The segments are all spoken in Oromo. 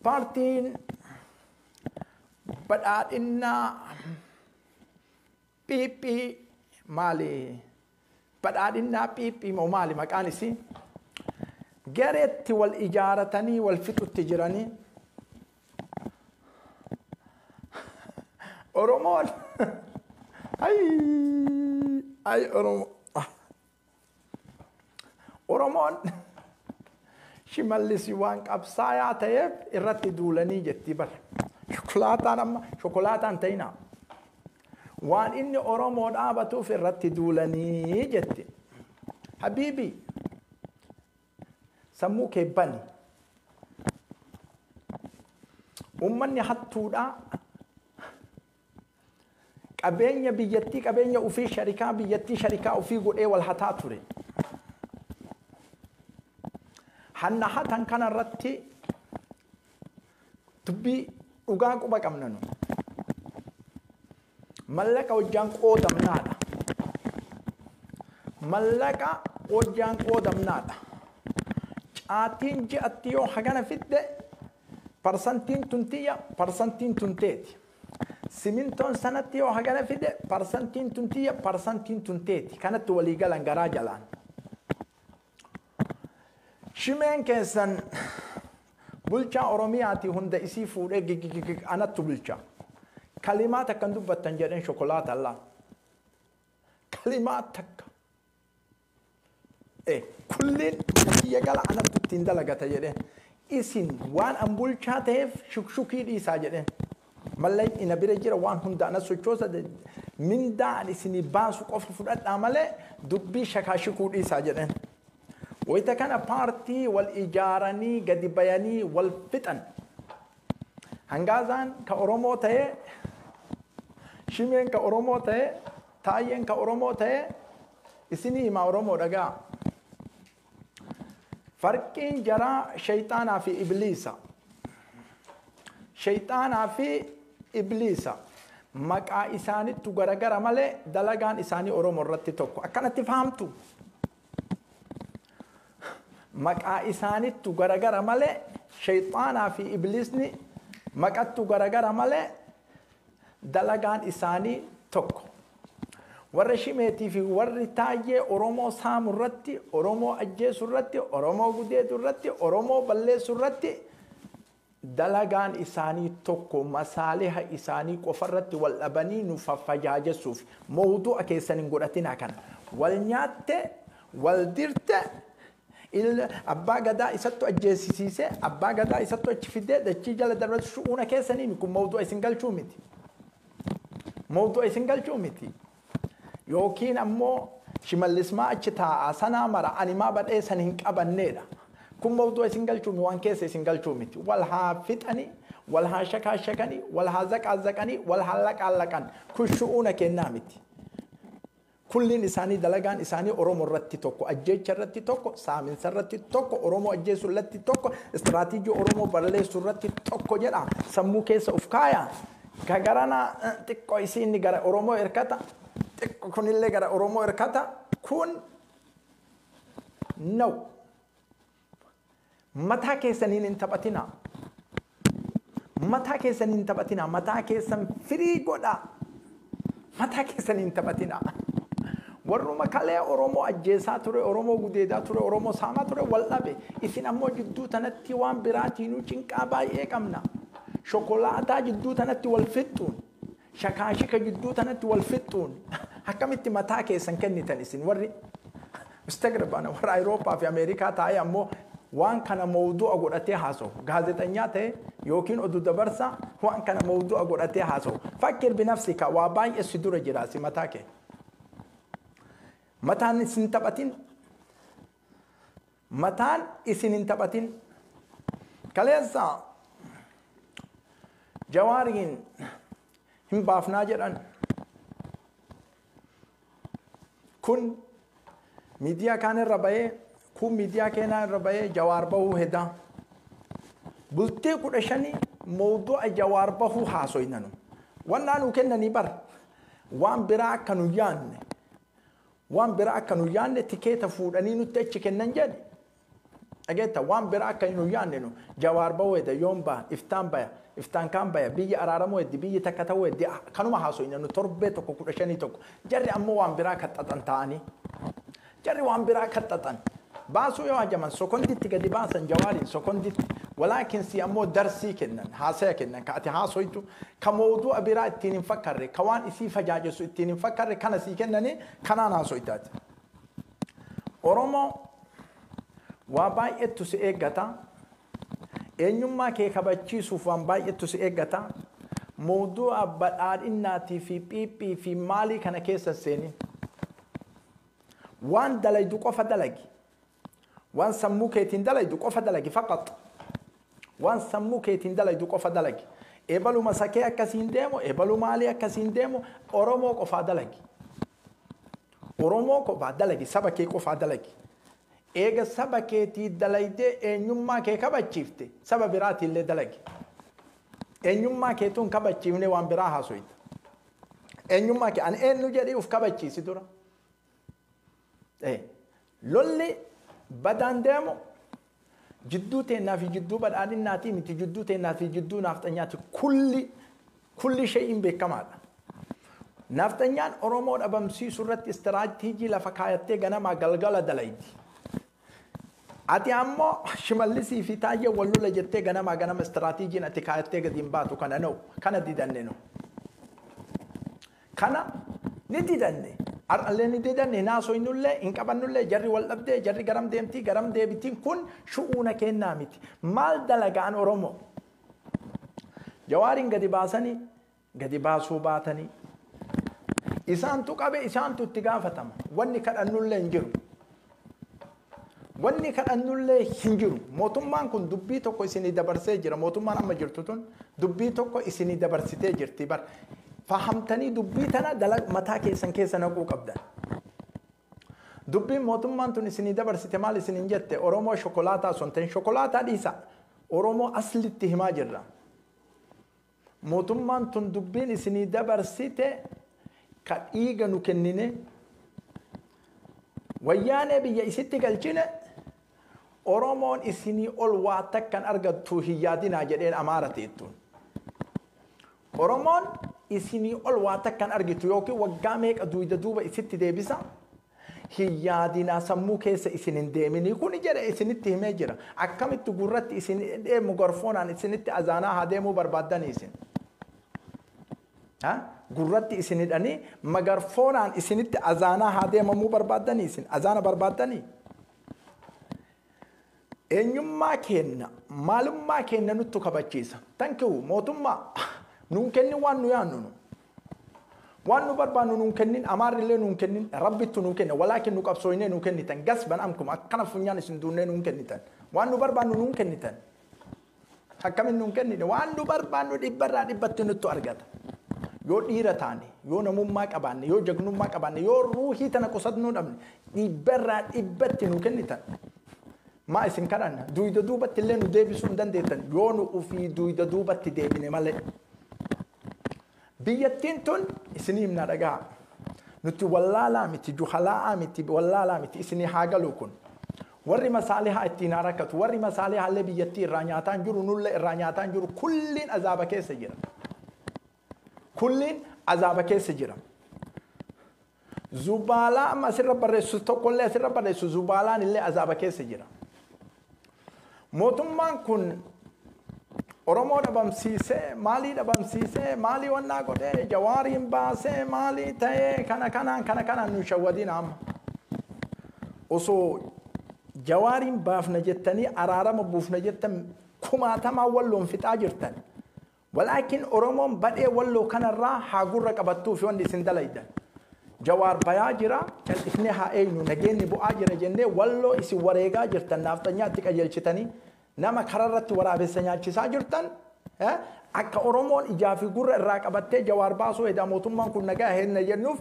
Paartiin badhaadhinnaa Piiphii maali? Badhaadhinnaa Piiphii moo maali maqaan isii? Gareetti wal ijaaratanii wal fixutti jiranii. Oromoon ay ay Oromoo Oromoon Shimallis waan qabsaayaa ta'eef irratti duulanii jetti bara. Shokolaataan amma shokolaataan ta'inaa. Waan inni Oromoo dhaabatuuf irratti duulanii jetti. Habiibi sammuu kee bani. Uummanni hattuudhaa qabeenya biyyattii qabeenya ofii sharikaa biyyattii sharikaa ofii godhee wal hataa ture. Hanna hatan kanarratti dubbii dhugaa quba qabna nu. Mallaqa hojjaan qoodamnaadha. Mallaqa hojjaan qoodamnaadha. Caatiin ji'atti yoo hagana fidde parsantiin tuntiyya parsantiin tunteeti. Simintoon sanatti yoo hagana fide parsantiin tuntiyya parsantiin tunteeti. Kanatti walii galan garaa jalaan. Shimeen keessan bulchaa Oromiyaati hunda isii fuudhee gigigigig anattu bulcha. Kalimaa takkan dubbattan jedheen shokolaata allaa. Kalimaa takka. Kulliin biyya gala anattu ittiin dalagata jedheen. Isin waan an bulchaa ta'eef shukshukii dhiisaa jedheen. Malleen ina bira jira waan hunda ana sochoosa mindaa an isinii baasu qofa fudhadhaa malee dubbii shakaashikuu dhiisaa jedheen. Wayita kana paartii wal ijaaranii gadi bayanii wal fixan. Hangaazaan ka Oromoo ta'ee, Shimeen ka Oromoo ta'ee, Taayyeen ka Oromoo ta'ee, isinii himaa Oromoo dhagaa. Farqiin jaraa shayxaanaa fi ibliisa. Shayxaanaa fi ibliisa. Maqaa isaanittu garagara malee dalagaan isaanii Oromoo irratti tokko. Akkanatti fahamtu. Maqaa isaanittu garagara malee shayxaanaa fi ibliisni maqattu garagara malee dalagaan isaanii tokko. Warra Shimeetii fi warri Taayyee Oromoo saamu irratti, Oromoo ajjeesu irratti, Oromoo gudeedu irratti, Oromoo balleessu irratti dalagaan isaanii tokko masaaliha isaanii qofa irratti wal dhabanii nu faffajaajessuuf mawdu'a keessan hin godhatinaa kana. Wal nyaatte, wal dirte, abbaa gadaa isattu ajjeesisiise, abbaa gadaa isattu achi fidee dachii jala darbatu shu'uuna keessanii kun mawdu'a isin galchuu miti. Mawdu'a isin galchuu miti. Yookiin ammoo Shimallismaa achi taa'aa sanaa mara ani maa badhee san hin qabanneedha. Kun mawdu'a isin galchuu miti waan keessa isin galchuu miti. Wal haa fixanii, wal haa shakaashakanii, wal haa zaqaazaqanii, wal haa laqaallaqan. Kun shu'uuna kennaa miti. Kulliin isaanii dalagaan isaanii Oromoo irratti tokko, ajjeecha irratti tokko, saaminsa irratti tokko, Oromoo ajjeessu irratti tokko, istiraatiijii Oromoo balleessu irratti tokko jedha. Sammuu keessa of kaaya. Ka garana xiqqoo isiin gara Oromoo hirkata, xiqqoo kunillee gara Oromoo hirkata. Kun no. Mataa keessaniin hin taphatinaa. Mataa keessaniin hin taphatinaa. Mataa keessan firii godhaa. Mataa keessaniin hin taphatinaa. Warruma kalee Oromoo ajjeesaa ture, Oromoo gudeedaa ture, Oromoo saamaa ture wal dhabe. Isin ammoo jidduu tanatti waan biraatiinuu cinqaa baay'ee qabna. Shokolaataa jidduu tanatti wal fixxuun, shakaashika jidduu tanatti wal fixxuun akkamitti mataa keessan kennitan isin warri Instagram warra Awurooppaa fi Ameerikaa taa'ee ammoo waan kana mawdu'a godhatee haasa'u. Gaazexanyaa ta'e yookiin oduu dabarsaa waan kana mawdu'a godhatee haasa'u. Fakkir binafsika waa baay'ee si dura jira si mataa kee. Mataan isin taphatin. Mataan isin hin taphatin. Kaleessa Jawaariin hin baafnaa jedhan. Kun miidiyaa kaan irra bahee, kun miidiyaa keenyaa irra bahee Jawaar bahuu hedaa. Bultee 15 mawdu'a Jawaar bahuu haasoynanu. Wannaa nuu kennanii bara. Waan biraa akka nu yaanne. Waan biraa akka nu yaanne tikeeta fuudhanii nutti achi kennan jedhe. Dhageetta waan biraa akka hin yaanne nu Jawaar ba'uu hedda yoon ba'a iftaan baya iftaan kaan baya biyya araaramuu heddi biyyi takka ta'uu heddi kanuma haasoyna nu torbee tokko 15 tokko jarri ammoo waan biraa kaxxaxan ta'anii jarri waan biraa kaxxaxan baasuu yoo hajaman sokonditti gadi baasan Jawaariin sokonditti walaakin si ammoo darsii kennan haasaya kennan ka ati haasoytu ka mawduu'a biraa ittiin hin fakkarre ka waan isii fajaajessu ittiin hin fakkarre kana sii kennanii kanaan haasoytaati. Oromoo waa baay'eetu si eeggata. Eenyummaa kee kabachiisuuf waan baay'eetu si eeggata. Mawduu'a badhaadhinnaatii fi phiiphii fi maalii kana keessa seenin. Waan dalaydu qofa dalagi. Waan sammuu keetiin dalaydu qofa dalagi faqat. Waan sammuu keetiin dalaydu qofa dalagi. Eebaluma sakee akkasiin deemu, eebalu maalii akkasiin deemu, Oromoo qofaa dalagi. Oromoo qofaa dalagi, saba kee qofaa dalagi. Eega saba keetii dalaydee eenyummaa kee kabachiifte saba biraatiillee dalagi. Eenyummaa keetuun kabachiifne waan biraa haasoyta. Eenyummaa kee ani eenyu jedhee uf kabachiisi dura. Lolli badaan deemu jidduu teennaa fi jidduu badhaadhinnaatii miti jidduu teennaa fi jidduu naafxanyaati kulli shay'in beekamaadha. Naafxanyaan Oromoo dhabamsiisuu irratti istiraatiijii lafa kaayattee ganamaa galgala dalaydi. Ati ammoo Shimallisii fi Taayyee wal lola jettee ganamaa ganama istiraatiijiin ati kaayattee gadi hin baatu kana na'u kana didanne nu. Kana ni didanne. Har'allee ni didanne naasoynullee hin qabannullee jarri wal dhabdee jarri garam deemtii garam deebitiin kun shu'uuna kennaa miti. Maal dalagaan Oromoo? Jawaariin gadi baasanii gadi baasuu baatanii isaantu qabe isaantu itti gaafatama. Wanni kadhannullee hin jiru. Wanni kadhannullee hin jiru. Mootummaan kun dubbii tokko isinii dabarsee jira. Mootummaan amma jirtu tun dubbii tokko isinii dabarsitee jirti bar. Fahamtanii dubbii tana mataa keessan keessa naquu qabdan. Dubbiin mootummaan tun isinii dabarsite maal isiniin jette? Oromoo shokolaataa osoo hin ta'in shokolaataa dhiisa. Oromoo aslitti himaa jirra. Mootummaan tun dubbiin isinii dabarsite ka dhiiga nu kennine wayyaanee biyya isitti galchine Oromoon isinii ol waa takkan argattu hin yaadinaa jedheen Amaara teettuun. Oromoon isinii ol waa takkan argitu yookiin waggaa meeqa duyda duuba isitti deebisa hin yaadinaa sammuu keessa isin hin deeminii kun jedhe isinitti himee jira. Akkamitti gurratti isin deemu gorfoonaan isinitti azaanaa haa deemuu barbaaddanii isin. Gurratti isin hidhanii magarfoonaan isinitti azaanaa haa deemamuu barbaaddanii isin azaana barbaaddanii. Eenyummaa keenna maalummaa keenna nuttu kabachiisa. Thank you mootummaa nuun kennin waan nu yaannu nu. Waan nu barbaannu nuun kennin Amaarrillee nuun kennin Rabbittu nuu kenna walaakin nu qabsooynee nuu kennitan gasban amkuma akkana funyaan isin duunnee nuun kennitan waan nu barbaannu nuun kennitan. Akkamin nuun kennine waan nu barbaannu dhibbarraa dhibbatti nuttu argata. Yoo dhiira taane yoo namummaa qabaanne yoo jagnummaa qabaanne yoo ruuhii tana qusannuu dhabne dhibbarraa dhibbatti nuu kennitan. Maa isin kadhanna duyda duubatti illee nu deebisuu hin dandeettan yoo nu ufii duyda duubatti deebine malee. Biyyattiin tun isinii himna dhagaa. Nuti wallaalaa miti juhalaa'aa miti wallaalaa miti isinii haa galu kun. Warri masaalihaa ittiin haa rakkatu warri masaalihaa illee biyyattii irraa nyaataan jiru nullee irraa nyaataan jiru kulliin azaaba keessa jira. Kulliin azaaba keessa jira. Zubaalaa amma asirra barreessu tokkollee asirra barreessu zubaalaan illee azaaba keessa jira. Mootummaan kun Oromoo dhabamsiisee maalii dhabamsiisee maalii wannaa godhee Jawaariin baasee maalii ta'ee kana kanaan kana kanaan nu shawwadiin amma. Osoo Jawaariin baafna jettanii araarama buufna jettan kumaatamaa walloon fixaa jirtan. Walaakin Oromoon badhee walloo kanarraa haa gurra qabattuuf wanni isin dalaydan. Jawaar bayaa jira cal'ifnee haa eenyu nageenyi bu'aa jira jennee walloo isin wareegaa jirtan naafxanyaatti qajeelchitanii nama kararratti waraabessa nyaachisaa jirtan akka Oromoon ijaa fi gurra irraa qabattee Jawaar baasuu edaa mootummaan kun nagaa henna jennuuf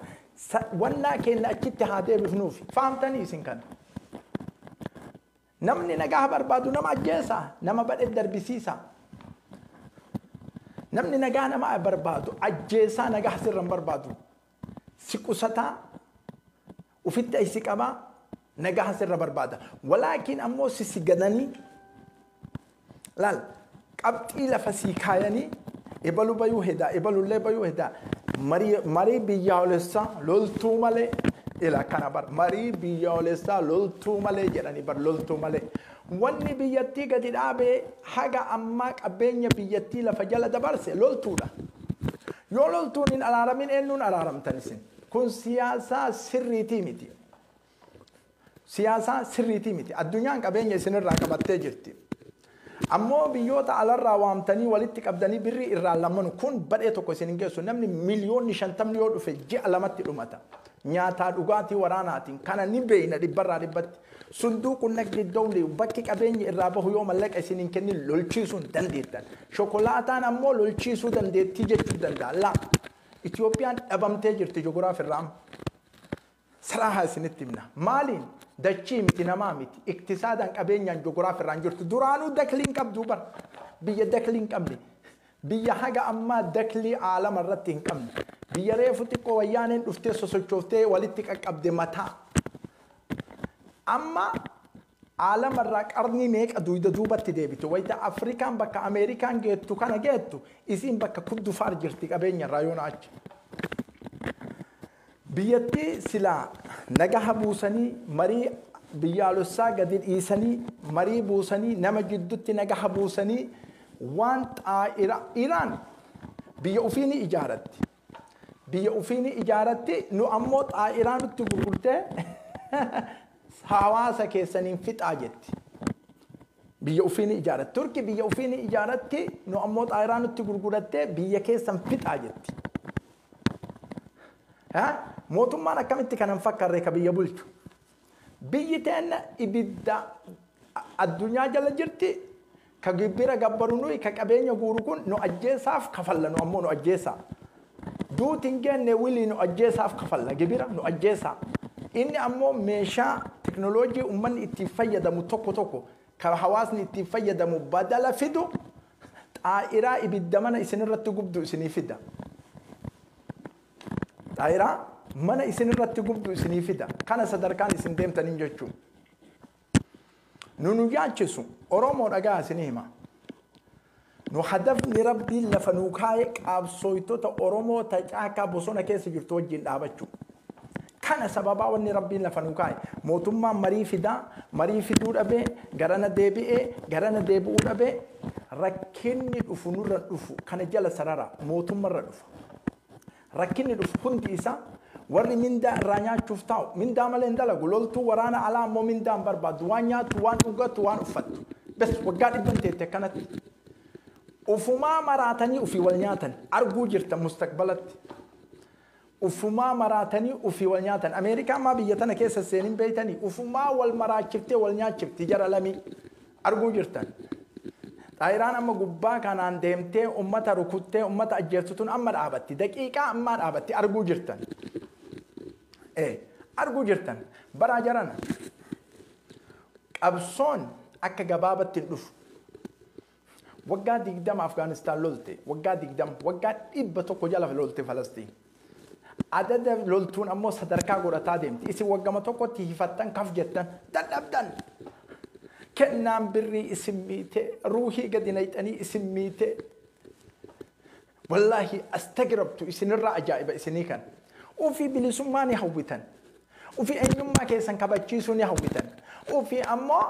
wannaa keenya achitti haa deebifnuuf fahamtanii isin kana. Namni nagaa barbaadu nama ajjeesa nama badhee darbisiisa. Namni nagaa nama barbaadu ajjeesaa nagaa sirra hin barbaadu. Si qusataa ufitti si qabaa Nagaa sirra barbaada. Walaakin ammoo sisi gananii laal qabxii lafa sii kaayanii ebalu bayuu hedaa ebalullee bayuu hedaa marii biyyaalessaa loltuu malee ila kana bar marii biyyaalessaa loltuu malee jedhanii bar loltuu malee. Wanni biyyattii gadi dhaabee haga ammaa qabeenya biyyattii lafa jala dabarse loltuudha. Yoo loltuun hin araaramin eenyuun araaramtan isin? Kun siyaasaa sirriitii miti. Siyaasaa sirriitii miti. Addunyaan qabeenya isinirraa qabattee jirti. Ammoo biyyoota alarraa waamtanii walitti qabdanii birrii irraa lammanu kun badhee tokko isin hin geessu. Namni miliyoonni 50 yoo dhufe ji'a 2tti dhumata. Nyaataa dhugaatii waraanaatiin kana ni beeyna dhibbarraa dhibbatti. Sunduuqun naqdi dawli bakki qabeenyi irraa bahu yoo mallaqa isin hin kennin lolchiisuu hin dandeettan. Shokolaataan ammoo lolchiisuu dandeettii jechuu danda'a. Laa Itoophiyaan dhabamtee jirti joguraaf irraa amma. Saraahaa isinitti himna. Maaliin? Dachii miti namaa miti. Iktisaadaan qabeenyaan joguraaf irraan jirtu. Duraanuu daklii hin qabdu bar. Biyya daklii hin qabne. Biyya haga ammaa daklii aalama irratti hin qabne. Biyya reefu xiqqoo wayyaaneen dhuftee sosochooftee walitti qaqqabde mataa. Amma aalama irraa qarnii meeqa duyda duubatti deebite. Wayita Afrikaan bakka Ameerikaan geettu kana geettu isiin bakka kuddufaar jirti qabeenya irraa yoona achi. Biyyattii silaa nagaha buusanii marii biyyaalessaa gadi dhiisanii marii buusanii nama jidduutti nagaha buusanii waan xaa'ira Iraan biyya ofii ni ijaaratti. Biyya ofii ni ijaaratti nu ammoo xaa'iraa nutti gurgurtee hawaasa keessaniin fixaa jetti. Biyya ofii ni ijaaratti. Turki biyya ofii ni ijaaratti nu ammoo xaa'iraa nutti gurgurattee biyya keessan fixaa jetti. Mootummaan akkamitti kanan fakkaarre ka biyya bulchu? Biyyi teenna ibidda addunyaa jala jirti. Ka gibbira gabbaru nuyi ka qabeenya guuru kun nu ajjeesaaf kafalla nu ammoo nu ajjeesaa. Duuti hin geenne wilii nu ajjeesaaf kafalla gibira nu ajjeesaa. Inni ammoo meeshaa teknooloojii uummanni ittiin fayyadamu tokko tokko ka hawaasni ittiin fayyadamu badala fidu xaa'iraa ibidda mana isinirratti gubdu isinii fida. Xaa'iraa mana isinirratti gubdu isinii fida. Kana sadarkaan isin deemtaniin jechuun. Nu yaachisu Oromoo dhagaa isinii hima. Nu hadafni Rabbiin lafa nuu kaa'e qabsooytota Oromoo ta caakaa bosona keessa jirtu wajjin dhaabachuu. Kana sababaa wanni Rabbiin lafa nuu kaa'e. Mootummaan marii fidaa, marii fiduu dhabee, garana deebi'ee, garana deebi'uu dhabee rakkinni dhufu nurra dhufu kana jala sarara mootummarra dhufa. Rakkinni dhufu hundi isaa warri mindaa irraa nyaachuuf taa'u mindaa malee hin dalagu loltuu waraana alaa ammoo mindaa hin barbaaddu waan nyaattu waan dhugattu waan uffattu bes waggaa 100 teette akkanatti ufumaa maraatanii ufii wal nyaatan arguu jirta mustaqbalatti ufumaa maraatanii ufii wal nyaatan Ameerikaan maa biyya tana keessa seenin beeytanii ufumaa wal maraachiftee wal nyaachifti jara lamii arguu jirtan. Xaayiraan amma gubbaa kanaan deemtee ummata rukuttee ummata ajjeeftutuun amma dhaabatti daqiiqaa ammaa dhaabatti arguu jirtan. Arguu jirtan baraa jarana qabsoon akka gabaabatti hin dhufu. Waggaa 20 Afgaanistaan lolte waggaa 20 waggaa 100 jala lolte Falastiin. Adada loltuun ammoo sadarkaa godhataa deemti. Isin waggama tokkotti hifattan kaf jettan dadhabdan. Kennaan birrii isin miite ruuhii gadi nayxanii isin miite. Wallaahi astagrabtu isinirraa ajaa'iba isinii kan. Ufii bilisummaa ni hawwitan. Ufii eenyummaa keessan kabachiisuu ni hawwitan. Ufii ammoo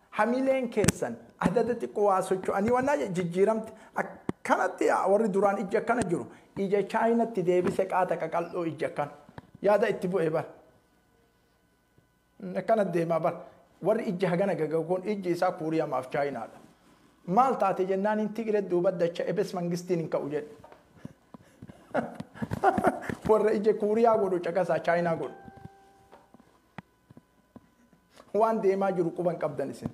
hamileen keessan adada xiqqoo waa socho'anii waan jijjiiramte akkanatti warri duraan ija akkana jiru ija chaayinatti deebise qaata qaqal'oo ija akkana yaada itti bu'ee bara. Akkana deemaa bara. Warri ija hagana gagagoon ijji isaa kuuriyamaaf chaayinaadha. Maal taate jennaan hin tigire duuba dacha ebes mangistiin hin ka'u jedhe. Warra ija kuuriyaa godhu caqasaa chaayinaa godhu. Waan deemaa jiru quban qabdan isin.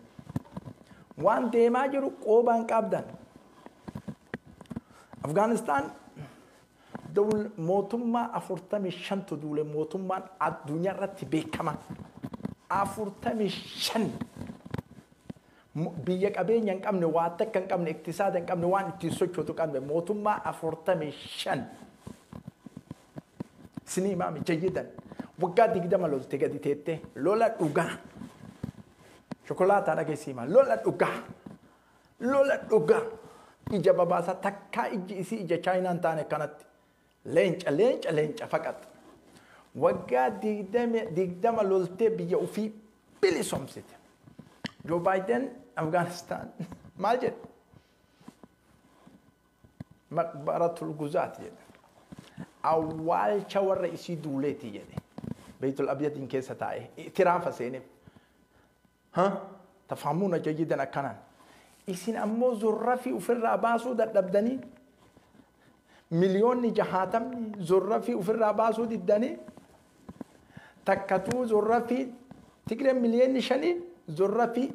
Waan deemaa jiru quban qabdan. Afgaanistaan mootummaa 45 duule mootummaan addunyaa irratti beekama. 45 biyya qabeenya hin qabne waa takka hin qabne iktisaada hin qabne waan ittiin sochootu qabne mootummaa 45 sinii imaami jayyidan Waggaa 20 lolte gadi teettee lola dhugaa. Shokolaataa dhageessima lola dhugaa. Lola dhugaa. Ija babaasa takkaa ijji isii ija Chaayinaan taane kanatti. Leenca leenca leenca faqat. Waggaa 20 loltee biyya ofii bilisoomsite. Joe Biden Afghanistan maal jedhe? Maqbaratul guzaat jedhe. Awwaalcha warra isii duuleeti jedhe. Beeytul Abyadiin keessa taa'e itiraafa seeneef. Tafhamuuna jayyidan akkanaan. Isin ammoo zurrafii ofirraa baasuu dadhabdanii miliyoonni 60 zurrafii ofirraa baasuu diddanii takkatuu zurrafii Tigreen miliyoonni 5 zurrafii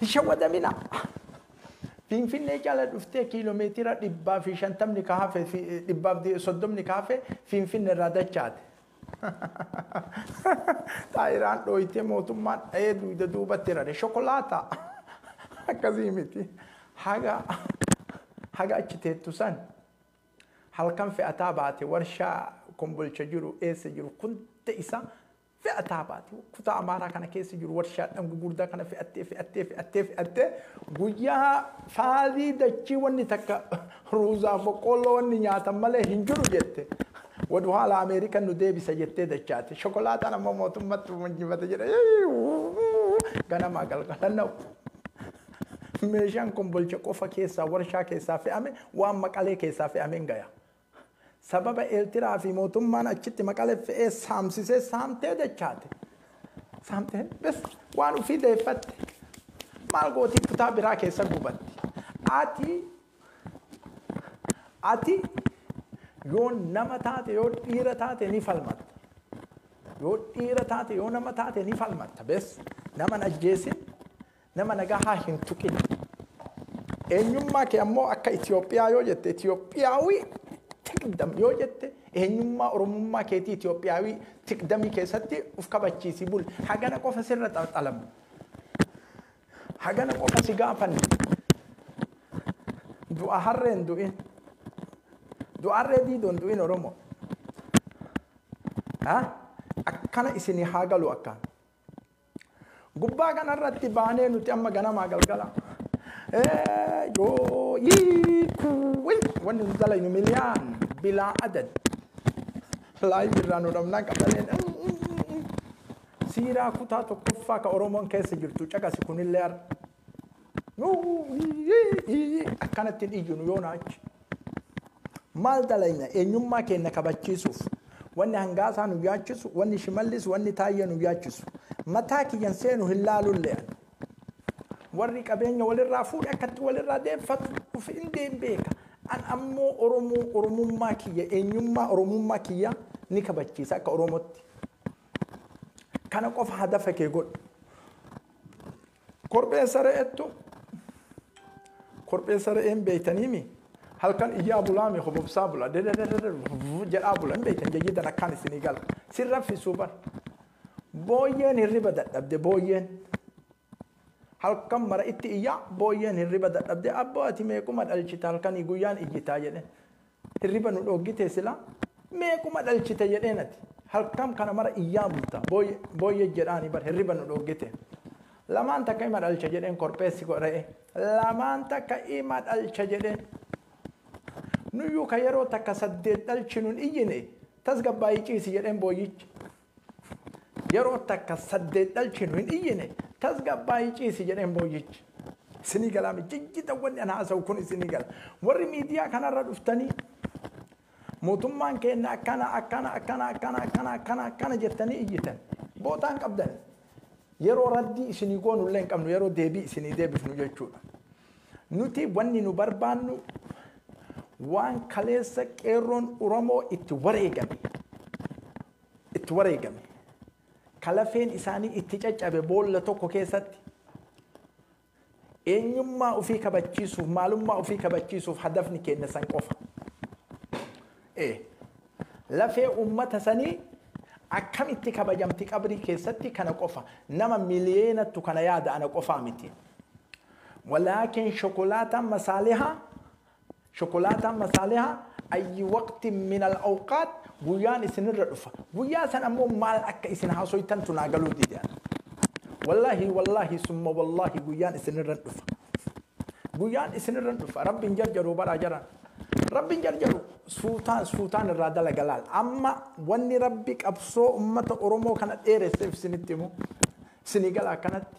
hin shawwadamina. Finfinnee jala dhuftee kiiloomeetira 150 ka hafe 130 ka hafe Finfinnee irraa dachaate. Xaayiraan dhooyitee mootummaan dha'ee dugda duubatti rare shokolaataa akkasii miti. Haga haga achi teettu san halkan fe'ataa baate warshaa Kombolcha jiru eessa jiru kunta isa fe'ataa baate kutaa Amaaraa kana keessa jiru warshaadhaan gugurdaa kana fe'attee fe'attee fe'attee fe'attee guyyaa faazii dachii wanni takka ruuzaa boqqolloo wanni nyaatan malee hin jiru jette. Wadu haala Ameerikaan nu deebisa jettee dachaate. Shokolaataan ammoo mootummatti injifate jedhe ganamaa galgala na'u. Meeshaan Kombolcha qofa keessaa warshaa keessaa fe'ame waan Maqalee keessaa fe'ame hin gaya. Sababa Eeltiraa fi mootummaan achitti Maqalee fe'ee saamsisee saamtee dachaate. Saamtee bes waan ofii deeffatte. Maal gootii kutaa biraa keessa gubatti. Ati yoo nama taate yoo dhiira taate ni falmatta. Yoo dhiira taate yoo nama taate ni falmatta. Bes nama ajjeesin nama nagaa hin tuqin. Eenyummaa kee ammoo akka Itoophiyaa yoo jette Itoophiyaawii tikdam yoo jette eenyummaa Oromummaa keetii Itoophiyaawii tikdamii keessatti uf kabachiisi bul. Hagana qofa sirra xalamu. Hagana qofa si gaafanne. Du'a harreen du'in. Du'a harree diidoon du'in Oromoo. Akkana isinii haa galu akkaan. Gubbaa kanarratti baanee nuti amma ganamaa galgala. Yoo yiikuuwwi wanni nu dalaynu miliyaan bilaa adad. Laayif irraa nu dhabnaan qabaleen. Siiraa kutaa tokkoffaa ka Oromoon keessa jirtu caqasi kunillee har'a. Akkanatti hin iyyinu yoo naachi. Maal dalayna eenyummaa keenya kabachiisuuf wanni hangaasaa nu yaachisu wanni Shimallis wanni Taayyee nu yaachisu. Mataa kiyyan seenu hin laalullee. Warri qabeenya walirraa fuudhe akkatti walirraa deeffatu uf hin beeka. An ammoo Oromoo Oromummaa kiyya eenyummaa Oromummaa kiyya ni kabachiisa akka Oromootti. Kana qofa hadafa kee godhu. Korbeessa re'ettu korbeessa re'een beeytaniimi halkan iyyaa bulaami hobobsaa bula jedhaa bula hin beeytan jayyidan akkaan isinii gala. Sin raffisuu bar. Booyyeen hirriba dadhabde booyyeen. Halkan mara itti iyyaa booyyeen hirriba dadhabde abboo ati meequma dhalchita halkanii guyyaan iyyitaa jedheen. Hirriba nu dhoggite sila meequma dhalchite jedheen ati. Halkan kana mara iyyaa bulta booyyee jedhaani bar hirriba nu dhoggite. Lamaan takka ima dhalcha jedheen korpeessi re'ee. Lamaan takka ima dhalcha jedheen. Nuyyuu ka yeroo takka 8 dhalchinuun iyyine tasgabbaayii ciisi jedheen booyyichi. Yeroo takka 8 dhalchinu hin iyyine tasgabbaayii ciisi jedheen booyyichi. Isinii galaame jijjita wanni ana haasa'u kun isinii gala. Warri miidiyaa kanarra dhuftanii mootummaan keenya akkana akkana akkana akkana akkana akkana akkana jettanii iyyitan. Bootaan qabdan. Yeroo raddii isinii goonullee hin qabnu yeroo deebii isinii deebifnu jechuudha. Nuti wanni nu barbaannu waan kaleessa qeerroon Oromoo itti wareegame. Itti wareegame. Kalafeen isaanii itti caccabe boolla tokko keessatti eenyummaa ofii kabachiisuuf maalummaa ofii kabachiisuuf hadafni keenya san qofa. Lafee uummata sanii akkamitti kabajamti qabrii keessatti kana qofa nama miliyeenattu kana yaada ana qofaa miti. Walaakin shokolaataan masaalihaa Ayyi waqti min al-awqaat guyyaan isinirra dhufa. Guyyaa san ammoo maal akka isin haasoytantu naa galuu dide. Wallaahi wallaahi summa wallaahi guyyaan isinirra dhufa. Guyyaan isinirra dhufa. Rabbiin jarjaruu baraa jaran. Rabbiin jarjaru suutaan suutaan irraa dalaga laal. Amma wanni Rabbi qabsoo ummata Oromoo kana dheeresseef isinitti himu. Isinii gala akkanatti.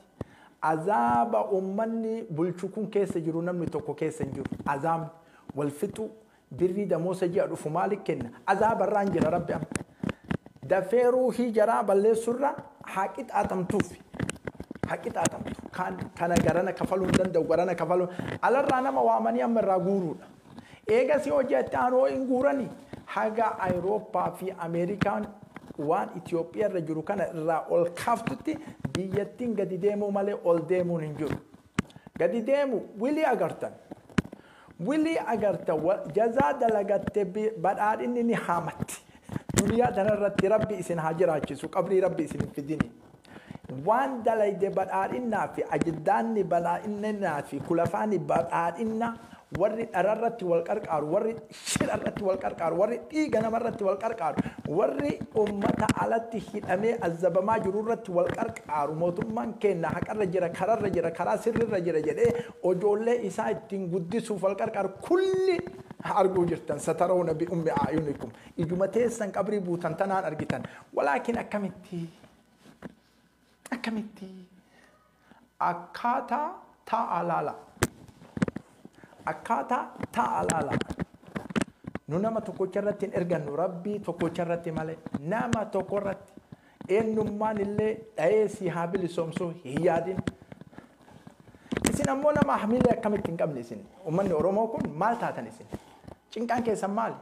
Azaaba ummanni bulchu kun keessa jiru namni tokko keessa hin jiru. Azaabni wal fixu birrii damoosa ji'a dhufu maaliif kenna? Azaaba irraan jira Rabbi amma. Dafee ruuhii jaraa balleessurra haa qixaaxamtuuf. Haa qixaaxamtu. Kana garana kafaluu hin danda'u garana kafaluu. Alarraa nama waamanii amma irraa guuruudha. Eegasii hojii itti aanoo hin guuranii haga Awurooppaa fi Ameerikaan waan Itoophiyaa irra jiru kana irraa ol kaaftutti biyyattiin gadi deemuu malee ol deemuun hin jiru. Gadi deemu wilii agartan. Wilii agartan jazaa dalagatte badhaadhinni ni haamatti. Duniyaa tanarratti Rabbi isin haa jiraachisu qabrii Rabbi isin hin fidini. Waan dalayde badhaadhinnaa fi ajiddaanni badhaadhinnaa fi kulafaani badhaadhinna warri dhararratti wal qarqaaru, warri shirarratti wal qarqaaru, warri dhiiga namarratti wal qarqaaru, warri ummata alatti hidhamee azabamaa jirurratti wal qarqaaru, mootummaan keenya haqarra jira, kararra jira, karaa sirrirra jira jedhee ijoollee isaa ittiin guddisuuf wal qarqaaru kulli arguu jirtan. Satarawna bi ummi a'yunikum. Ijuma teessan qabrii buutan tanaan argitan. Walaakin akkamitti akkamitti akkaataa taa'aa laala. Akkaataa taa'aa laala. Nu nama tokkocha irratti hin ergannu Rabbii tokkocha irratti malee nama tokko irratti eenyummaan illee dha'ee si haa bilisoomsuu hin yaadin. Isin ammoo nama hamilee akkamitti hin qabne isin. Uummanni Oromoo kun maal taatan isin? Cinqaan keessan maali?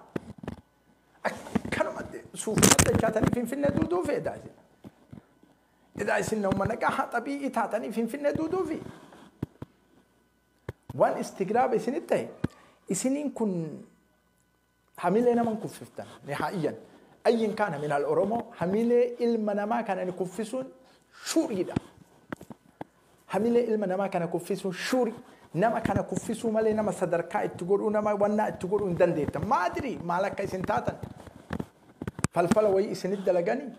Akkanumatti suufumatti dachaatanii Finfinnee duuduu feedaa isin. Edaa isin nama nagaa xabii'ii taatanii Finfinnee duuduufi. Waan istigraaba isinitti ta'e isiniin kun hamilee nama hin kuffiftan nihaa'iyan. Ayyin kaana minal Oromoo hamilee ilma namaa kana ni kuffisuun shuuriidha. Hamilee ilma namaa kana kuffisuun shuuri. Nama kana kuffisuu malee nama sadarkaa itti godhuu nama wannaa itti godhuu hin dandeettan. Maadiri maal akka isin taatan? Falfala wayii isinitti dalaganii.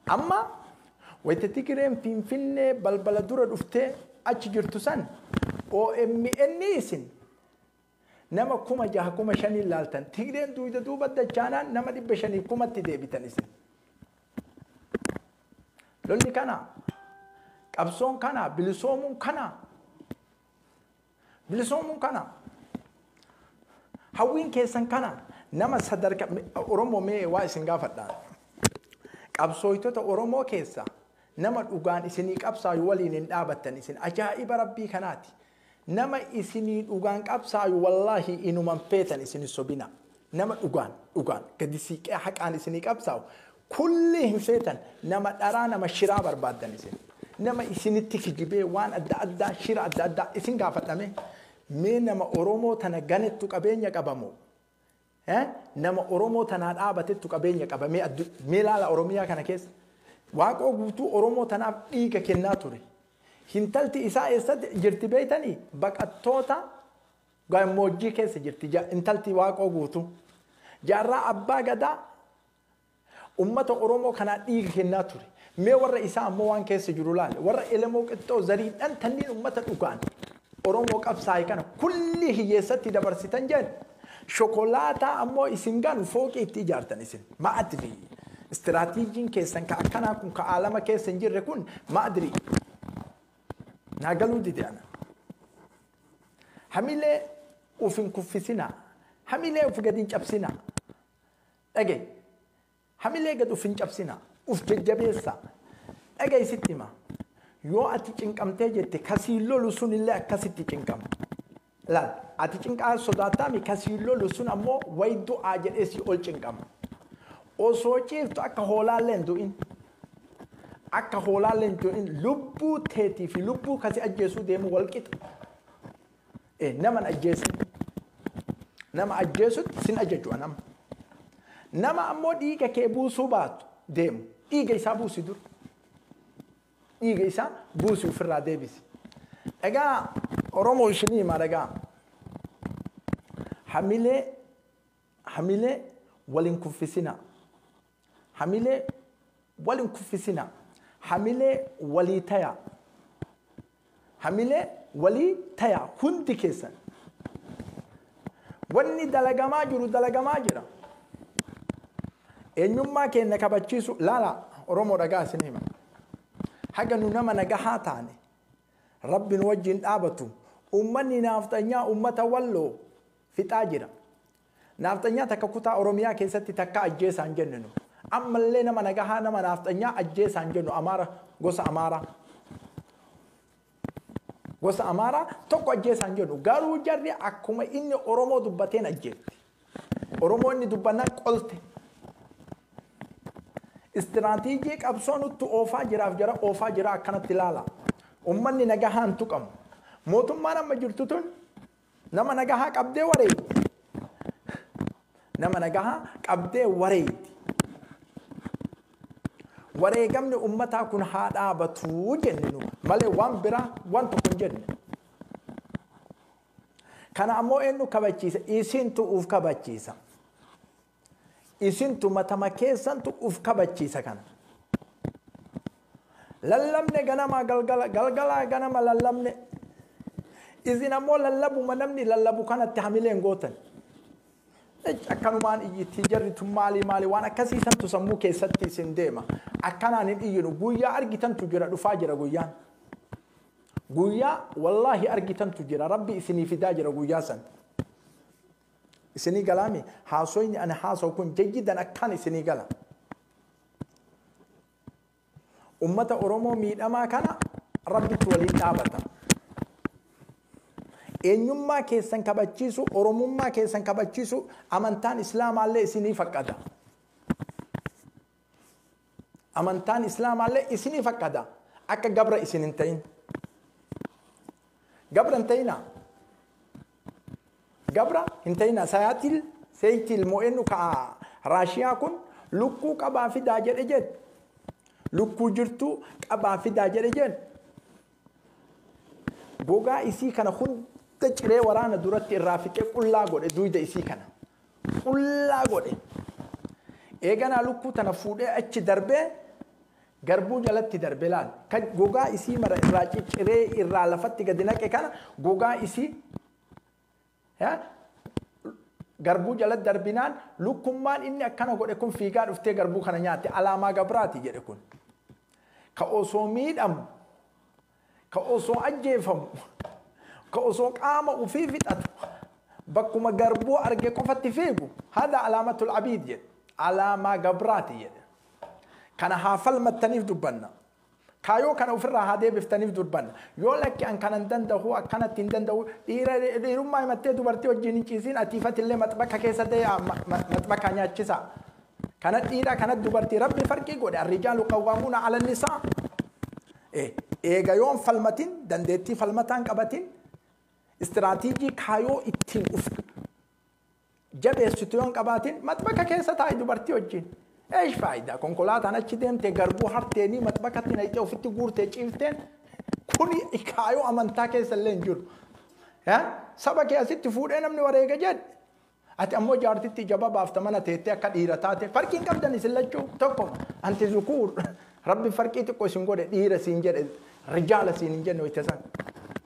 Amma wayita Tigireen Finfinnee balbala dura dhuftee achi jirtu san OMN isin nama 6,000 5,000 laaltan. Tigireen duuda duuba dachaanaan nama 500,000 deebitan isin. Lolli kana, qabsoon kana, bilisoomuun kana, bilisoomuun kana, hawwiin keessan kana nama sadarkaa Oromoo mee waa isin gaafadhaan. Qabsooytota Oromoo keessa nama dhugaan isinii qabsaayu waliin hin dhaabattan isin ajaa'iba Rabbii kanaati. Nama isinii dhugaan qabsaayu wallaahi inuman feetan isin sobina. Nama dhugaan dhugaan gadi siiqee haqaan isinii qabsaayu kulli hin feetan nama dharaa nama shiraa barbaaddan isin. Nama isinitti kijibee waan adda addaa shira adda addaa isin gaafadhame mee nama Oromoo tana ganettu qabeenya qabamoo? Nama Oromoo tanaa dhaabatettu qabeenya qaba mee laala Oromiyaa kana keessa. Waaqoo guutuu Oromoo tanaaf dhiiga kennaa ture. Hintalti isaa eessatti jirti beeytanii? Baqattoota gammoojjii keessa jirti intalti Waaqoo guutuu. Jaarraa abbaa gadaa ummata Oromoo kanaa dhiiga kennaa ture. Mee warra isaa ammoo waan keessa jiru laale. Warra Elemoo Qixxoo zariidhaan tanniin ummata dhugaan Oromoo qabsaa'e kana kulli hiyyeessatti dabarsitan jedhan. Shokolaataa ammoo isin ganu fooqii itti ijaartan isin. Ma'adri. Istiraatiijiin keessan ka akkanaa kun ka aalama keessa hin jirre kun ma'adri. Naa galuu dide ana. Hamilee uf hin kuffisinaa. Hamilee uf gadi hin cabsinaa. Dhagaye. Hamilee gad uf hin cabsinaa. Uf jajjabeessaa. Dhagaye sitti hima. Yoo ati cinqamtee jette kasiin lolu sun illee akkasitti cinqama. Laal ati cinqaa sodaattaami kasiin lolu sun ammoo wayi du'aa jedhee si ol cinqama. Osoo ciiftu akka hoolaallee hin du'in. Akka hoolaallee hin du'in lubbuu teetii fi lubbuu kasi ajjeesuu deemu wal qixa. Nama hin ajjeesin. Nama ajjeesutti sin ajaju nama. Nama ammoo dhiiga kee buusuu baatu deemu. Dhiiga isaa buusi dur. Dhiiga isaa buusi ofirraa deebisi. Egaa Oromoo isinii hima dhagaa. Hamilee Hamilee waliin kuffisina. Hamilee waliin kuffisina. Hamilee walii taya. Hamilee walii taya hundi keessan. Wanni dalagamaa jiru dalagamaa jira. Eenyummaa keenya kabachiisu laala Oromoo dhagaa isin hima. Haga nu nama nagahaa taane Rabbi nu wajjin dhaabatu uummanni naafxanyaa uummata walloo fixaa jira. Naafxanyaa takka kutaa Oromiyaa keessatti takka ajjeesaan jennu nu. Ammallee nama nagahaa nama naafxanyaa ajjeesaan jennu Amaara gosa Amaaraa. Gosa Amaaraa tokko ajjeesaan jennu garuu jarri akkuma inni Oromoo dubbateen ajjeetti. Oromoo inni dubbannaan qolte. Istiraatiijii qabsoo nutti oofaa jiraaf jara oofaa jira akkanatti ilaala. Uummanni nagahaan tuqamu. Mootummaan amma jirtu tun nama nagahaa qabdee wareegdi. Nama nagahaa qabdee wareegdi. Wareegamni uummataa kun haa dhaabatuu jenne nu malee waan biraa waan tokko hin jenne. Kana ammoo eenyu kabachiisa? Isintu uf kabachiisa. Isintu matama keessantu uf kabachiisa kana. Lallabne ganama galgala galgalaa ganama lallabne. Isin ammoo lallabuma namni lallabu kanatti hamileen gootan. Akkanumaan iyyittii jarri tun maali maali waan akkasiisantu sammuu keessatti isin deema. Akkanaan hin iyyinu guyyaa argitantu jira dhufaa jira guyyaan. Guyyaa wallaahi argitantu jira Rabbi isinii fidaa jira guyyaa san. Isinii galaami haasoyni ani haasawu kun jayyidan akkaan isinii gala. Ummata Oromoo miidhamaa kana Rabbitti waliin dhaabata. Eenyummaa keessan kabachiisu, Oromummaa keessan kabachiisu, amantaan Islaamaallee isinii faqqada. Amantaan Islaamaallee isinii faqqada. Akka gabra isin hin ta'in. Gabra hin ta'inaa. Gabra hin ta'inaa. Sayaatil seeytil mo'ennu ka Raashiyaa kun lukkuu qabaa fidaa jedhe jedhe. Lukkuu jirtu qabaa fidaa jedhe jedhe. Gogaa isii kana hunda ciree waraana duratti irraa fixee qullaa godhe duyda isii kana. Qullaa godhe. Eeganaa lukkuu tana fuudhee achi darbee garbuu jalatti darbe laal. Kan gogaa isii mara irraa cicciree irraa lafatti gadi naqe kana gogaa isii garbuu jalatti darbinaan lukkummaan inni akkana godhe kun fiigaa dhuftee garbuu kana nyaatte alaamaa gabraati jedhe kun. Ka osoo miidhamu, ka osoo ajjeefamu, ka osoo qaama ufii fixatu bakkuma garbuu arge qofatti fiigu hada alaamatul abiid jedhe. Alaamaa gabraati jedhe. Kana haa falmattaniif dubbanna. Kaayoo kana ofirraa haa deebiftaniif dubbanna. Yoo lakki an kana hin danda'u akkanatti hin danda'u dhiirummaa himattee dubartii wajjin hin ciisin atiifatillee maxbaka keessa ta'e maxbaka nyaachisa. Kana dhiira kana dubartii Rabbi farqii godhe arrijaalu qawwaamuuna ala nisaa. Eega yoon falmatin dandeettii falmataan qabatin istiraatiijii kaayoo ittiin uf jabeessitu yoon qabaatin maxbaka keessa taa'i dubartii wajjin. Eesh faayidaa konkolaataan achi deemte garbuu harteenii maxbakatti naqxee ofitti guurtee ciifteen kuni kaayoo amantaa keessa illee hin jiru. Saba kee asitti fuudhee namni wareega jedhe. Ati ammoo jaartitti ija baafta mana teettee akka dhiira taate farqii hin qabdan isin lachuu tokkoma. Anti zukuur Rabbi farqii xiqqoo isin godhe dhiira siin jedhe rijaala siin hin jenne wayita san.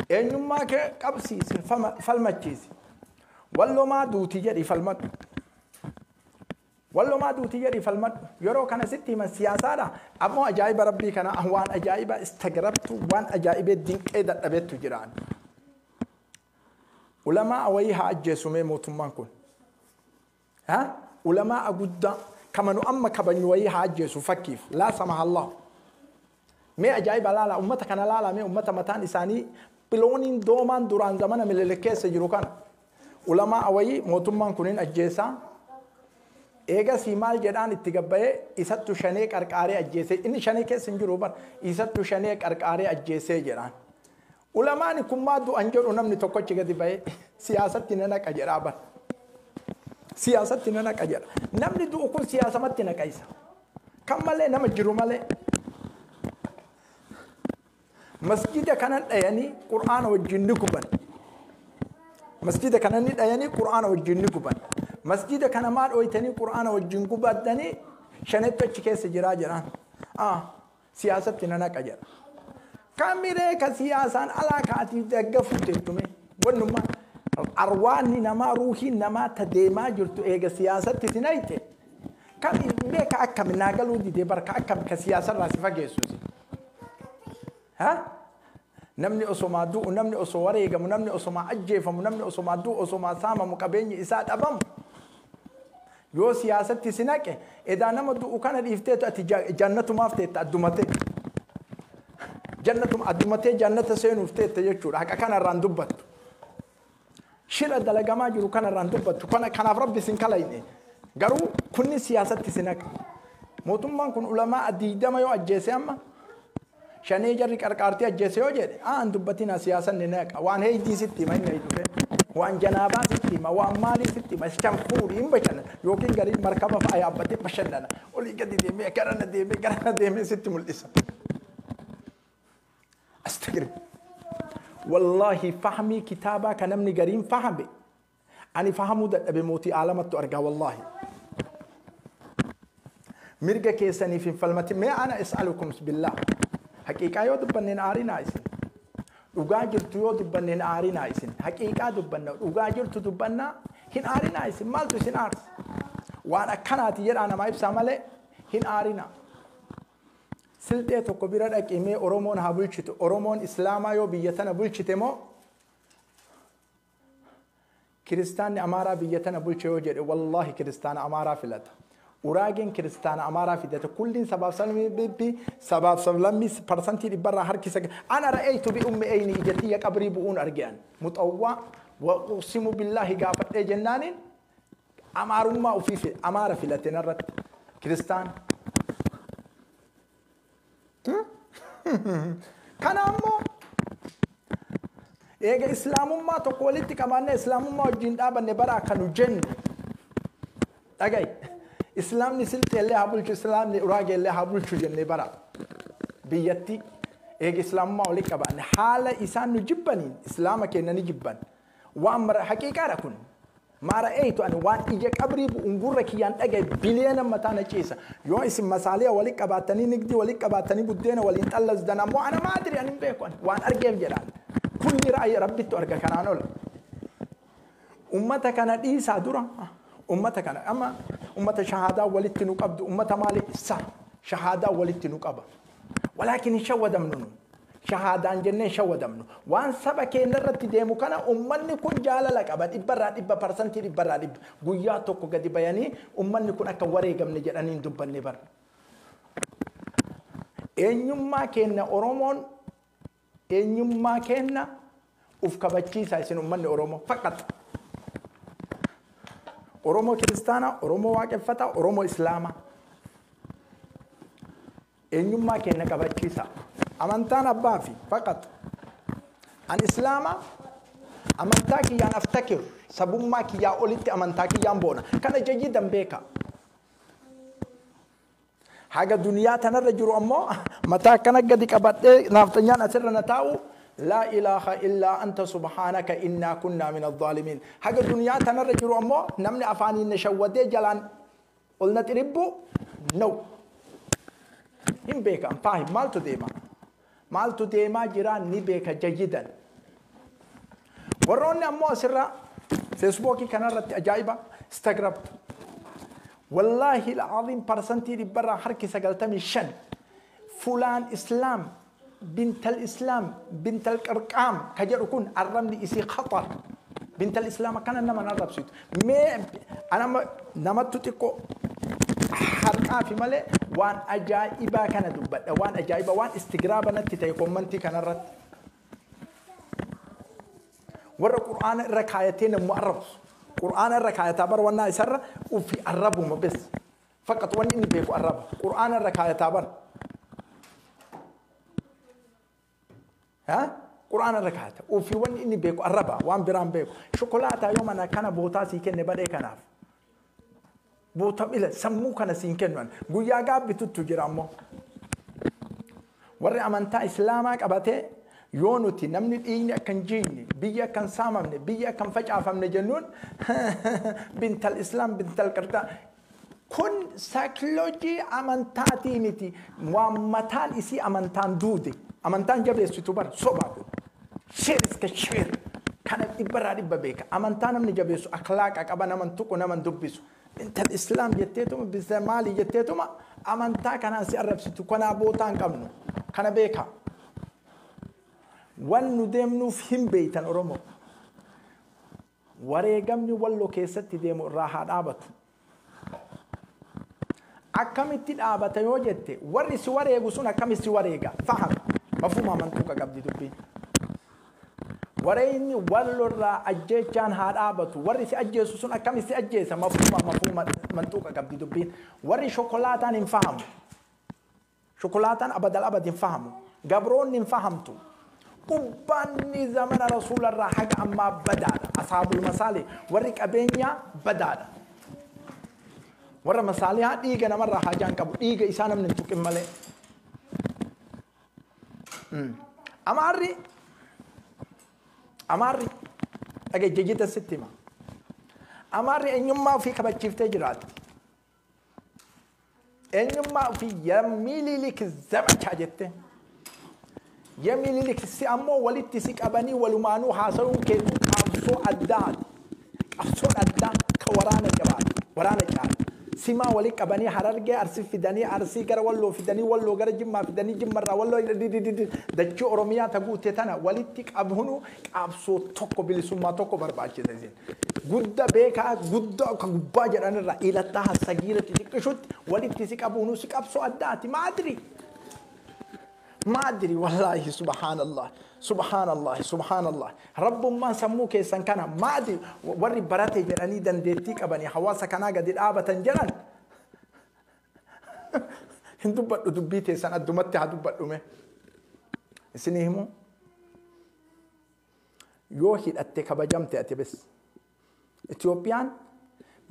Eenyummaa kee qabsiisi falmachiisi. Wallomaa duuti jedhi falmadhu. Wallomaa duuti jedhi falmadhu. Yeroo kana sitti himan siyaasaadha. Ammoo ajaa'iba Rabbii kana waan ajaa'iba istagrabtu waan ajaa'ibee dinqee dadhabeettu jiraan. Ulamaa wayii haa ajjeesumee mootummaan kun. Ulamaa guddaa kama nu amma kabajnu wayii haa ajjeesu fakkiif. Laa samaha Allah. Mee ajaa'iba laala ummata kana laala mee ummata mataan isaanii bilooniin doomaan duraan zamana Minilik keessa jiru kana. Ulamaa wayii mootummaan kunin ajjeesaa. Eegasii maal jedhaan itti gabbayee isattu shanee qarqaaree ajjeesee inni shanee keessa hin jiru bar isattu shanee qarqaaree ajjeesee jedhaan. Ulamaan kun maa du'an jedhu namni tokkochi gadi bahee siyaasatti na naqa jedhaa bar. Siyaasatti na naqa jedha. Namni du'u kun siyaasamatti naqa isa. Kan malee nama jiru malee. Masjida kanan dhayanii Qur'aana wajjin ni guban. Masjida kanan ni dhayanii Qur'aana wajjin ni guban. Masjida kana maal ooytanii qur'aana wajjin gubaddanii shanettu achi keessa jiraa jedhaan. Siyaasatti na naqa jedha. Kamiree ka siyaasaan alaa kaatii daggafuu teettume wannummaa arwaanni namaa ruuhiin namaa ta deemaa jirtu eega siyaasatti si nayte. Kam beeka akkam naa galuu didee barka akkam ka siyaasarraa si fageessuusi. Namni osomaa du'u, namni osoo wareegamu, namni osomaa ajjeefamu, namni osomaa du'u, osomaa saamamu, qabeenyi isaa dhabamu. Yoo siyaasatti si naqe, edaa nama du'u kana dhiifteetu ati jannatumaaf teetta addumatee. Jannatuma addumatee jannata seenuuf teetta jechuudha. Haqa kanarraan dubbattu. Shira dalagamaa jiru kanarraan dubbattu. Kanaaf rabbi sin kalayne. Garuu kunni siyaasatti si naqa. Mootummaan kun ulamaa 20 yoo ajjeese amma shanee jarri qarqaartii ajjeese yoo jedhe aan dubbatina siyaasan ni naqa. Waan heeydii sitti hima inni dhufe. Waan janaabaa sitti hima, waan maalii sitti hima, shan fuudhi hin bashannana. Yookiin gariin markaba fa'a yaabbatee bashannana. Olii gadi deemee garana deemee garana deemee sitti mul'isa. Astagfir. Wallaahi fahmii kitaabaa kan namni gariin fahame ani fahamuu dadhabe mootii aalamattu argaa wallaahi. Mirga keessaniif hin falmatin mee ana is'alukum billah. Haqiiqaa yoo dubbanneen aarinaa isin. Dhugaa jirtu yoo dubbanneen aarinaa isin. Haqiiqaa dubbanna dhugaa jirtu dubbannaa hin aarinaa isin maaltu isin aarsa. Waan akkanaati jedhaa namaa ibsaa malee hin aarinaa. Silxee tokko bira dhaqi mee Oromoon haa bulchitu. Oromoon Islaamaa yoo biyya tana bulchite moo kiristaanni Amaaraa biyya tana bulche yoo jedhe wallaahi kiristaana Amaaraa filata. Uraageen kiristaana Amaaraa fidate kulliin sabaaf sablammii parsantii 100 harkisa. Ana ra'aytu bi ummi ayni ijatiyya qabrii bu'uun argean. Muxawwaa wa uqsimu billaahi gaafadhee jennaaniin Amaarummaa ofii Amaara filate narratti kiristaana. Kana ammoo eega islaamummaa tokko walitti qabaannee islaamummaa wajjin dhaabanne bara akka nu jennu dhaga'i. Islaamni silxeellee haa bulchu, islaamni uraageellee haa bulchu jennee bara biyyatti eega islaamummaa walitti qabaanne haala isaan nu jibbaniin islaama keenya ni jibban. Waan mara haqiiqaadha kun. Maara eeytu ani waan ija qabrii bu'uun gurra kiyyaan dhagaye biliyoona mataa na ciisa. Yoo isin masaaliya walitti qabaatanii nigdii walitti qabaatanii buddeena waliin xallasdan ammoo ana maadiri ani hin beeku waan argeef jedhaan. Kulli ra'ayi rabbittu arga kanaan ola. Ummata kana dhiisaa dura ummata kana amma ummata shahaadaa walitti nu qabdu ummata maali sa shahaadaa walitti nu qaba. Walaakin hin shawwadamnu nu. Shahaadaan jennee hin shawwadamnu. Waan saba keenya irratti deemu kana ummanni kun jaalala qaba 100% 100% guyyaa tokko gadi bayanii ummanni kun akka wareegamne jedhanii hin dubbanne bara. Eenyummaa keenya Oromoon eenyummaa keenya uf kabachiisa isin ummanni Oromoo faqat. Oromoo kiristaana, Oromoo waaqeffataa, Oromoo Islaamaa. Eenyummaa keenya kabachiisa. Amantaan abbaa fi faqat. An Islaama amantaa kiyyaan aftakiru sabummaa kiyyaa olitti amantaa kiyyaan boona. Kana jayyidan beeka. Haga duniyaa tanarra jiru ammoo mataa akkana gadi qabadhee naaftanyaan asirra na taa'u laa ilaaha illaa anta subhaanaka innaa kunnaa min adh-dhaalimiin. Haga duniyaa tanarra jiru ammoo namni afaaniin na shawwadee jalaan ol na xiribbu no. Hin beeka faahim maaltu deema? Maaltu deemaa jira ni beeka jayyidan. Warroonni ammoo asirra feesbuukii kanarratti ajaa'iba Instagram. Wallaahi al-azim parsantii 100 harki 95 fulaan Islaam bintal Islaam bintal qarqaam ka jedhu kun arrabni isii khatar. Bintal Islaam akkana nama arrabsitu. Mee anama namattu xiqqoo harqaa fi malee waan ajaa'ibaa kana dubbadha. Waan ajaa'ibaa waan istigraaba natti ta'e kommantii kanarratti. Warra Qur'aana irra kaayatee namu arrabsu. Qur'aana irra kaayataa bar wannaa isarra ufi arrabuma bes. Faqat wanni inni beeku arraba. Qur'aana irra kaayataa bar. Qur'aana irra kaayata. Ufi wanni inni beeku arraba waan biraan beeku. Shokolaataa yoo mana kana bootaa sii kenne badhee kanaaf. Boota ila sammuu kana siin kennu guyyaa gaabbituttu jira ammoo. Warri amantaa Islaamaa qabatee Yoo nuti namni dhiigni akka hin jiigne, biyya akka hin saamamne, biyya akka hin facaafamne jennuun bintal islaam bintal qartaa. Kun saayikoloojii amantaatii miti. Waan mataan isii amantaan duude. Amantaan jabeessitu bara sobaa kun. Sheer iska sheer. Kana dhibbarraa dhibba beeka. Amantaa namni jabeessu akhlaaqa qaba naman tuqu naman dubbisu. Bintal islaam jetteetuma bintal maalii jetteetuma amantaa kanaan si arrabsitu kanaa bootaa hin qabnu. Kana beeka. Wan nu deemnuuf hin beeytan Oromoo. Wareegamni Walloo keessatti deemu irraa haa dhaabatu. Akkamitti dhaabata yoo jette warri si wareegu sun akkamitti si wareega? Faham. Mafhuma amantuu qabdi dubbiin. Wareegni Walloo irraa ajjeechaan haa dhaabatu. Warri si ajjeesu sun akkamitti si ajjeesa? Mafhuma mantuuqa qabdi dubbiin. Warri shokolaataan hin fahamu. Shokolaataan abadal abad hin fahamu. Gabroonni hin fahamtu. Qubbaanni zamana rasuularraa haga ammaa badaadha. Asaabul masaalee warri qabeenyaa badaadha. Warra masaalihaa dhiiga namarraa haajaan qabu. Dhiiga isaa namni hin tuqin malee. Amaarri dhaggeejjita sitti hima. Amaarri eenyummaa ofii kabachiiftee jiraatti. Eenyummaa ofii Mililik zamachaa jette. Mililik si ammoo walitti si qabanii walumaanuu haasawuun keetuu qabsoo addaati. Qabsoon addaa ka waraana jabaati. Waraana caala. Simaa walii qabanii Harargee Arsii fidanii Arsii gara Walloo fidanii Walloo gara Jimmaa fidanii Jimmarraa Walloo dachii Oromiyaa ta guute tana walitti qabuun qabsoo tokko bilisummaa tokko barbaachisa isin. Gudda beekaa guddaa ka gubbaa jedhanirraa ilattaa hasagiira xixiqqishutti walitti si qabuun si qabsoo addaati. Maadiri. Maadiri wallaahi subhaanallah. Subhaanallah subhaanallah. Rabbummaan sammuu keessan kana maadiri warri barate jedhanii dandeettii qabanii hawaasa kanaa gadi dhaabatan jedhan. Hin dubbadhu dubbii teessan addumatti haa dubbadhume. Isinii himu yoo hidhatte kabajamte ati bes. Itoophiyaan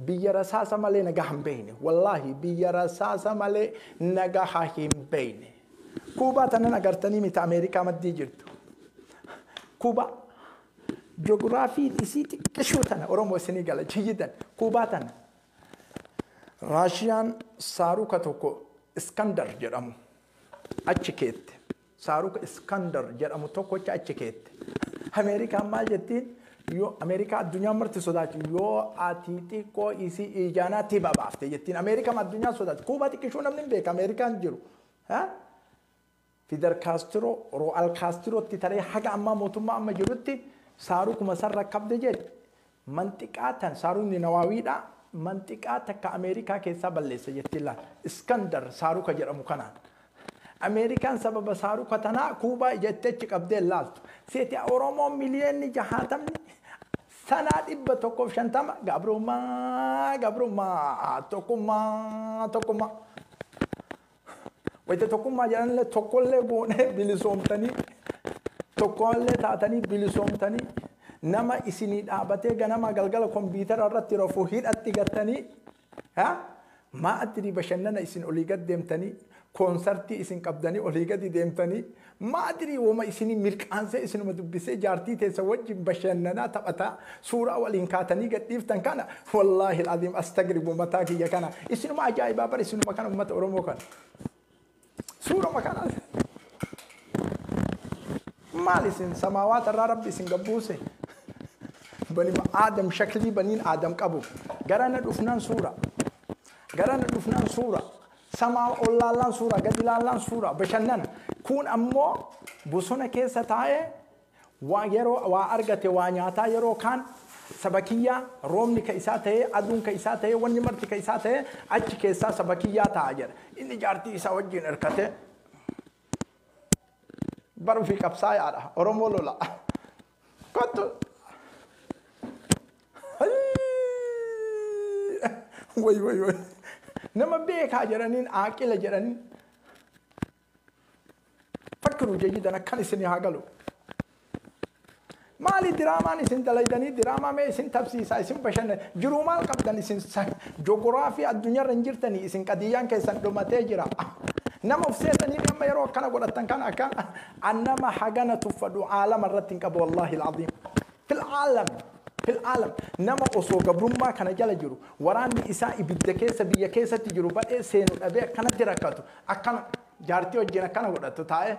biyya rasaasa malee nagaa hin beekne. Wallaahi biyya rasaasa malee nagaa hin beekne. Kuubaa tanan agartanii miti Ameerikaa maddii jirtu. Kuubaa joogiraafiin isii xiqqishuu tana Oromoo isinii gala jiyyitan Kuubaa tana. Raashiyaan saaruka tokko Iskandar jedhamu achi keette. Saaruka Iskandar jedhamu tokkocha achi keette. Ameerikaan maal jettiin? Yoo Ameerikaa addunyaa marti sodaachu yoo ati xiqqoo isii ijaanaatti babaafte jettiin. Ameerikaan addunyaa sodaatu. Kuubaa xiqqishuu namni hin beeka Ameerikaan jiru. Fidel Castro, Raul Castrotti taree haga ammaa mootummaa amma jirutti saarukuma san rakkabde jedhe. Manxiqaa tan saarukni nawaawiidha. Manxiqaa takka Ameerikaa keessaa balleessa jettiin laala. Iskandar saaruka jedhamu kanaan. Ameerikaan sababa saaruka tanaa Kuubaa jettee achi qabdee laaltu. Seeti Oromoon miliyoonni 60 sanaa 150 gabrummaa gabrummaa tokkummaa tokkummaa. Wayita tokkummaa jedhanillee tokkollee goonee bilisoomtanii tokkollee taatanii bilisoomtanii nama isinii dhaabatee ganama galgala kompiitara irratti rafuu hidhatti gattanii maa adrii bashannana isin olii gad deemtanii koonsartii isin qabdanii olii gadi deemtanii maa adrii wama isinii mirqaansee isinuma dubbisee jaartii teessa wajjin bashannanaa taphataa suuraa waliin kaatanii gadhiiftan kana wallaahi al'aziim astagribu mataa kiyya kana isinuma ajaa'ibaa bara isinuma kana uummata Oromoo kana. Suuruma kana maal isin samaawaata irraa rabbi isin gabbuuse bani Aadam shaklii baniin Aadam qabu garana dhufnaan suura garana dhufnaan suura samaa ol laallaan suura gadi laallaan suura bashannana kun ammoo bosona keessa taa'ee waa yeroo waa argate waa nyaataa yeroo kaan saba kiyyaa roobni ka isaa ta'ee aduun ka isaa ta'ee wanni marti ka isaa ta'ee achi keessaa saba kiyyaa ta'a jedha inni jaartii isaa wajjin hirkate baruu fi qabsaayaadha Oromoo lola kottu way way way nama beekaa jedhaniin aaqila jedhaniin fakkiruu jayyidan akkan isinii haa galu. Maali diraamaan isin dalaydanii diraamaa mee isin tabsiisaa isin bashannan jiruu maal qabdan isin joogiraafii addunyaarra hin jirtanii isin qadiyyaan keessan dhumatee jira. Nama of seetanii amma yeroo akkana godhatan kana akka annama hagana tuffadhu aalama irratti hin qabu, wallaahi alcaziim. Fil aalam, fil aalam, nama osoo gabrummaa kana jala jiru, waraanni isaa ibidda keessa biyya keessatti jiru, badhee seenu dhabee akkanatti rakkatu, akkana jaartii wajjin akkana godhatu taa'ee.